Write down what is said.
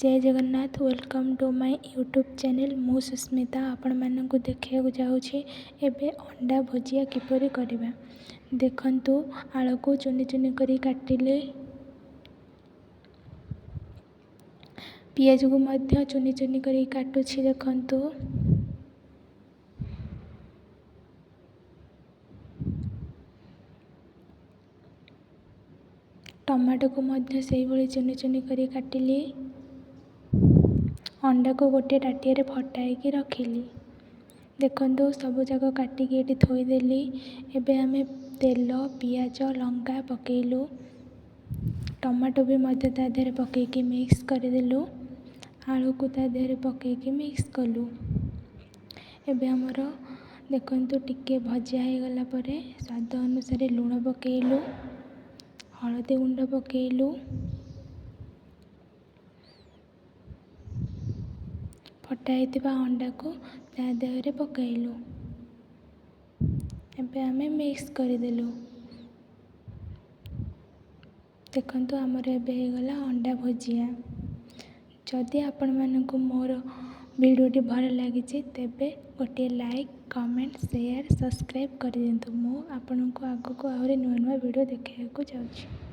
Jay Jagannath, welcome to my YouTube channel. ମୁଁ ସୁସ୍ମିତା ଆପଣମାନଙ୍କୁ ଦେଖାଇବାକୁ ଯାଉଛି ଏବେ ଅଣ୍ଡା ଭୁଜିଆ କିପରି କରିବା। ଦେଖନ୍ତୁ, ଆଳୁକୁ ଚୁନି ଚୁନି କରି କାଟିଲେ, ପିଆଜକୁ ମଧ୍ୟ ଚୁନି ଚୁନି କରି କାଟୁଛି। ଦେଖନ୍ତୁ, ଟମାଟୋକୁ ମଧ୍ୟ ସେଇଭଳି ଚୁନି ଚୁନି କରି କାଟିଲି। ଅଣ୍ଡାକୁ ଗୋଟିଏ ତାଟିଆରେ ଫଟାଇକି ରଖିଲି। ଦେଖନ୍ତୁ, ସବୁଯାକ କାଟିକି ଏଠି ଥୋଇଦେଲି। ଏବେ ଆମେ ତେଲ, ପିଆଜ, ଲଙ୍କା ପକାଇଲୁ, ଟମାଟୋ ବି ମଧ୍ୟ ତା ଦେହରେ ପକାଇକି ମିକ୍ସ କରିଦେଲୁ, ଆଳୁକୁ ତା ଦେହରେ ପକାଇକି ମିକ୍ସ କଲୁ। ଏବେ ଆମର ଦେଖନ୍ତୁ, ଟିକେ ଭଜା ହେଇଗଲା ପରେ ସ୍ୱାଦ ଅନୁସାରେ ଲୁଣ ପକାଇଲୁ, ହଳଦୀ ଗୁଣ୍ଡ ପକାଇଲୁ, ଫଟା ହେଇଥିବା ଅଣ୍ଡାକୁ ତା ଦେହରେ ପକାଇଲୁ। ଏବେ ଆମେ ମିକ୍ସ କରିଦେଲୁ। ଦେଖନ୍ତୁ, ଆମର ଏବେ ହେଇଗଲା ଅଣ୍ଡା ଭୁଜିଆ। ଯଦି ଆପଣମାନଙ୍କୁ ମୋର ଭିଡ଼ିଓଟି ଭଲ ଲାଗିଛି, ତେବେ ଗୋଟିଏ ଲାଇକ୍, କମେଣ୍ଟ, ସେୟାର, ସବସ୍କ୍ରାଇବ୍ କରିଦିଅନ୍ତୁ। ମୁଁ ଆପଣଙ୍କୁ ଆଗକୁ ଆହୁରି ନୂଆ ନୂଆ ଭିଡ଼ିଓ ଦେଖାଇବାକୁ ଯାଉଛି।